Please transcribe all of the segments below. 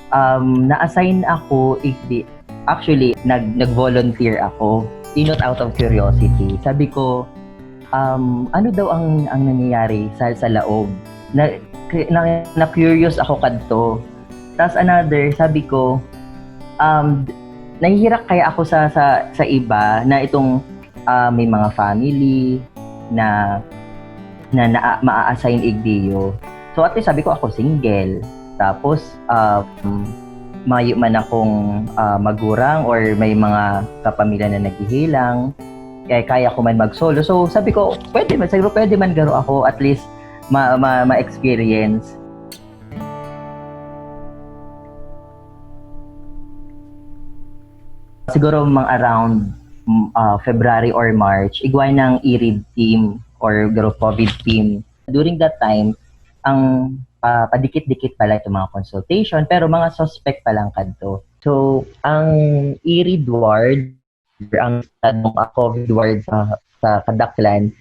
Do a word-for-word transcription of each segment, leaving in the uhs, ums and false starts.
Um, na-assign ako, igdi, actually, nag, nag-volunteer ako. Inot out of curiosity. Sabi ko, um, ano daw ang, ang nangyayari sa, sa laog? Na, na, na-curious ako kadto. Tapos another, sabi ko, um, nahihirak kaya ako sa, sa, sa iba na itong, ah, may mga family na, na, na maa-assign igdiyo. So at least sabi ko, ako single. Tapos, um, mayo man akong, ah, magurang or may mga kapamilya na naghihilang, kaya kaya ko man mag-solo. So sabi ko, pwede man, siguro pwede man garo ako at least ma-, ma-, ma-experience. Siguro mga around, mm, ah, February or March, igwa ng IRID team or garo COVID team. During that time, ang, ah, padikit-dikit pala itong mga consultation, pero mga suspect pa lang kadto. So, ang IRID ward, ang estadong, ah, COVID ward sa, sa Kadaklan,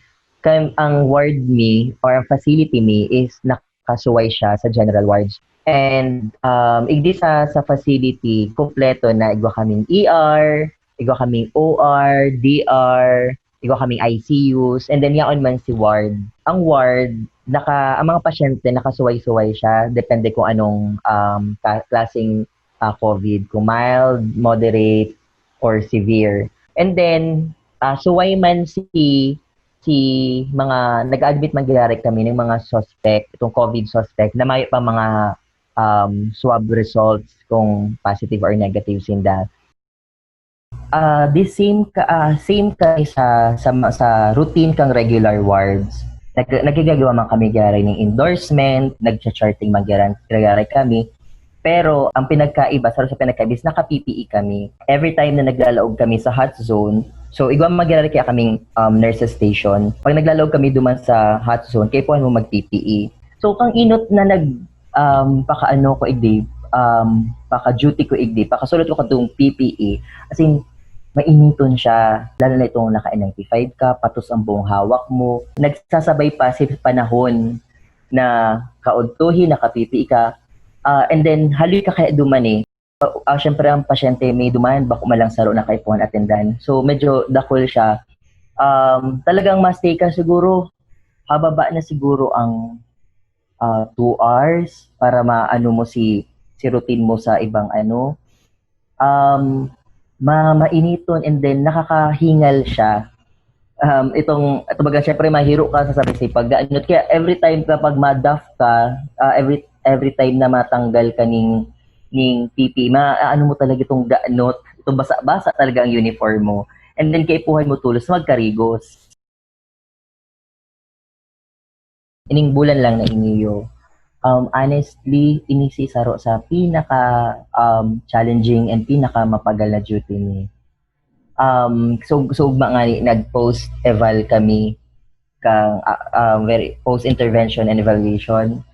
kan, ang ward mi or ang facility mi is nakasuway siya sa general wards. And, um, igdi sa, sa facility, kompleto na, igwa kaming E R, igwa kaming O R, D R, igwa kaming I C Us, and then yaon man si ward. Ang ward, naka, ang mga pasyente, nakasuway-suway siya, depende kung anong, um, ka-, klaseng, ah, COVID, kung mild, moderate, or severe. And then, ah, suway man si, si mga nag-admit man giraray kami ng mga suspect, itong COVID suspect, na mayo pa mga, um, swab results kung positive or negative sinda. Ah, the same ka, ah, same kami sa, sa, sa routine kang regular wards. Nag-, nagigagawa man kami giraray ning endorsement, nagcha-charting man giraray, giraray kami. Pero ang pinagkaiba, sa, sa pinagkaiba is naka-P P E kami. Every time na naglalaog kami sa hot zone, so igwa man giraray kaya kaming, um, nurses station. Pag naglalaog kami duman sa hot zone, kaipuhan mo mag-P P E. So kang inot na nag, um, pakaano ko igdi, um, paka-duty ko igdi, pakasulot ko kadtong P P E. As in, mainiton siya, lalo na itong naka N ninety-five ka, patos ang buong hawak mo. Nagsasabay pa si panahon na kaudtohi, naka-P P E ka, ah, and then haloy ka kaya duman eh. Ah, syempre ang pasyente may duman, bako man lang saro na kaipuhan atendan. So medyo dakul siya. Um, talagang ma-stay ka siguro, hababa na siguro ang, ah, two hours para maano mo si, si routine mo sa ibang ano. Um, ma-, mainiton and then nakakahingal siya. Um, itong, ito baga, syempre, mahiro ka sa sabi si pag-aanot. Kaya every time kapag ma-doff ka, ah, every, every time na matanggal ka ning, ning P P E, maaano mo talaga itong gaanot, itong basa-basa talaga ang uniform mo. And then, kaipuhan mo tulos, magkarigos. Ining bulan lang na iniyo, um, honestly, ini si saro sa pinaka, um, challenging and pinaka mapagal na duty ni. Um, so, so ugma nga ni, nag-post eval kami kang, ah, ah, very, post intervention and evaluation,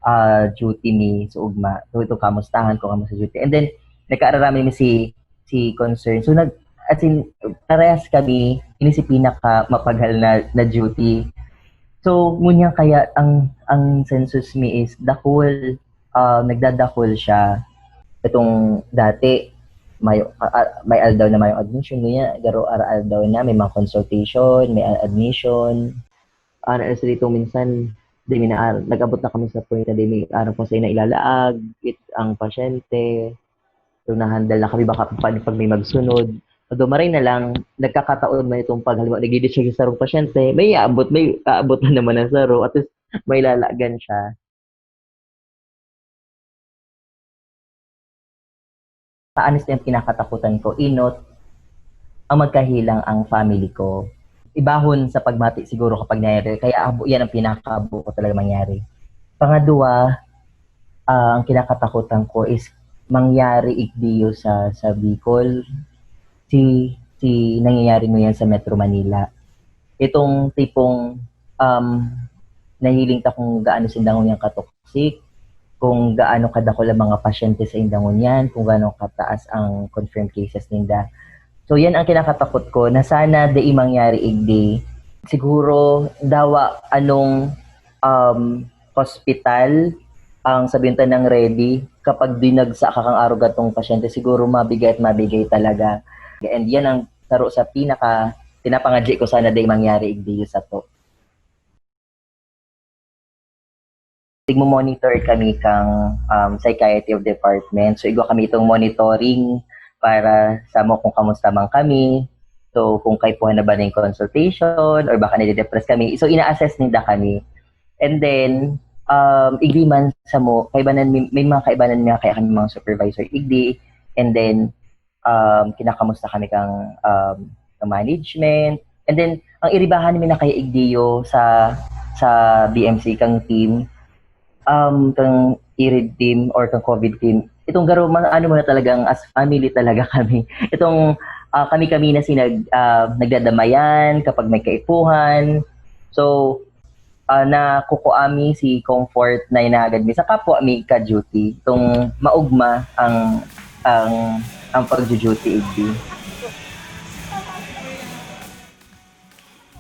ah, duty ni sa ugma. So, ito, kamustahan ko kamo sa duty. And then, nagkaararami mi si, si concern. So, nag, as in, parehas kami, ini si pinaka mapagal na, na duty. So, ngunyan kaya ang, ang census mi is dakul, ah, nagdadakul siya. Itong dati, may, ah, ah, may aldaw na may admission, ngunyan, garo ara aldaw na, may mga consultation, may a-, admission. Ano, sa dito minsan, di mi naar-, nag-abot na kami sa point na di mi aram kung saan na ilalaag, it, ang pasyente. So, nahandle na kami baka pa-, pag may magsunod. Although, maray na lang, nagkakataon man itong pag, halimbawa, nagdi-discharge sa sarong pasyente, may aabot, may aabot na naman ang saro. At least, may lalagan siya. Sa honest, yung kinakatakutan ko, inot, ang magkahilang ang family ko. Ibahon sa pagmati siguro kapag nangyari, kaya abo, yan ang pinakabo ko talaga mangyari. Pangadwa, ah, ang kinakatakutan ko is mangyari igdiyo sa, sa Bicol, si, si nangyayari mo yan sa Metro Manila. Itong tipong, um, nahiling ta kung gaano sinda ngunyan katoxic, kung gaano kadakul ang mga pasyente sa inda ngunyan, kung gaano kataas ang confirmed cases ninda. So, yan ang kinakatakot ko, na sana dai mangyari igdi. Siguro, dawa anong, um, hospital, ang sabihin ta nang ready, kapag dinagsa ka kan arog atong pasyente, siguro mabigat, mabigay talaga. And yan ang saro sa pinaka pinapangadyi ko sana dai mangyari igdi sato. Tigmo-monitor kami kang, um, psychiatry of department. So, igwa kami itong monitoring para samo kung kamusta man kami. So, kung kaipuhan na ba ning consultation or baka nade-depress kami. So, ina-assess ninda kami. And then, um, igdi man samo, kaibanan mi may mga kaibanan mi kaya kami mga supervisor igdi. And then, um, kinakamusta kami kang, um, kang management. And then, ang iribahan mi na kaya igdiyo sa, sa B M C kang team, um, kang irid team or kang COVID team, itong garo ma ano mo na talagang as family talaga kami. Itong, ah, kami-kami na si nag ah, nagdadamayan kapag may kaipuhan. So, ah, nakukua mi si comfort na inahagad mi sa kapwa mi ka-duty. Itong maugma ang ang ang pagdu-duty igdi.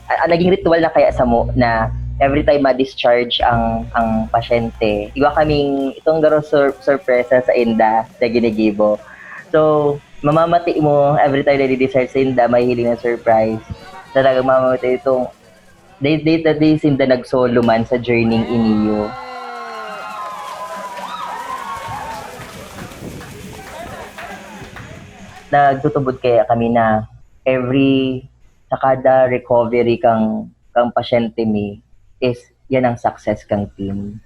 Ah, naging ritual na kaya samo na every time ma-discharge ang ang pasyente, igwa kaming itong garo sur sorpresa sa inda na ginigibo. So, mamamati mo every time na di-discharge sa inda, mahihiling na surprise. Talagang mamamati itong di di di sinda nag-solo man sa journey ning iniyo. Nagtutubod kaya kami na every sa kada recovery kang kang pasyente mi is yan ang success kang team.